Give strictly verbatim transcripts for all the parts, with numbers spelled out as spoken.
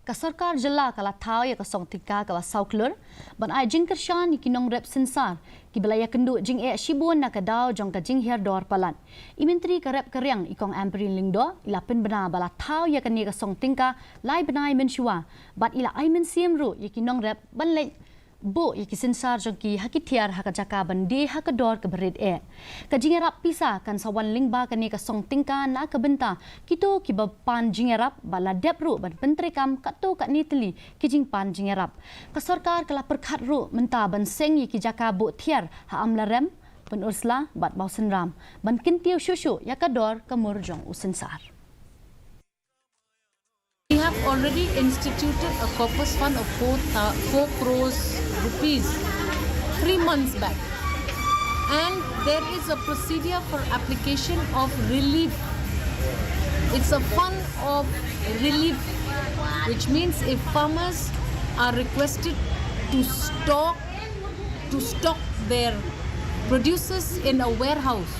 Ka sorkar jylla ka la thaw ïa ka song tyngka kaba saw klur ban ai jingkyrshan ïa ki nongrep synsar kiba la ïakynduh jingeh shibun na ka daw jong ka jinghiar dor palat. I Myntri ka rep ka riang i Kong Ampareen Lyngdoh i la pynbna ba la thaw ïa kane ka song tyngka lai bnai mynshuwa bad i la ai mynsiem ruh ïa ki nongrep ban leit buh ïa ki synsar jong ki ha ki tiar ha ka jaka ban die ha ka dor kaba rit eh. Ka jingïarap pisa kan sa wan lyngba kane ka song tyngka na ka bynta kito kiba pan jingïarap bad la dep ruh ban pyntreikam katto katne tylli ki jingpan jingïarap. Ka sorkar ka la pyrkhat ruh mynta ban seng ïa ki jaka buh tiar ha Amlarem, Pynursla bad Mawsynram ban kyntiew shuh shuh ïa ka dor ka mur jong u synsar. We have already instituted a corpus fund of four, thou- four crores rupees three months back. And there is a procedure for application of relief. It's a fund of relief, which means if farmers are requested to stock to stock their produces in a warehouse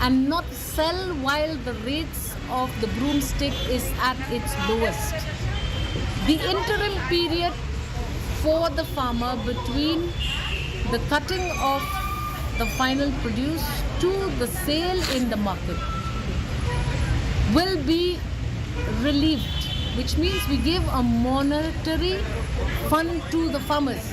and not sell while the rates of the broomstick is at its lowest. The interim period for the farmer between the cutting of the final produce to the sale in the market will be relieved, which means we give a monetary fund to the farmers.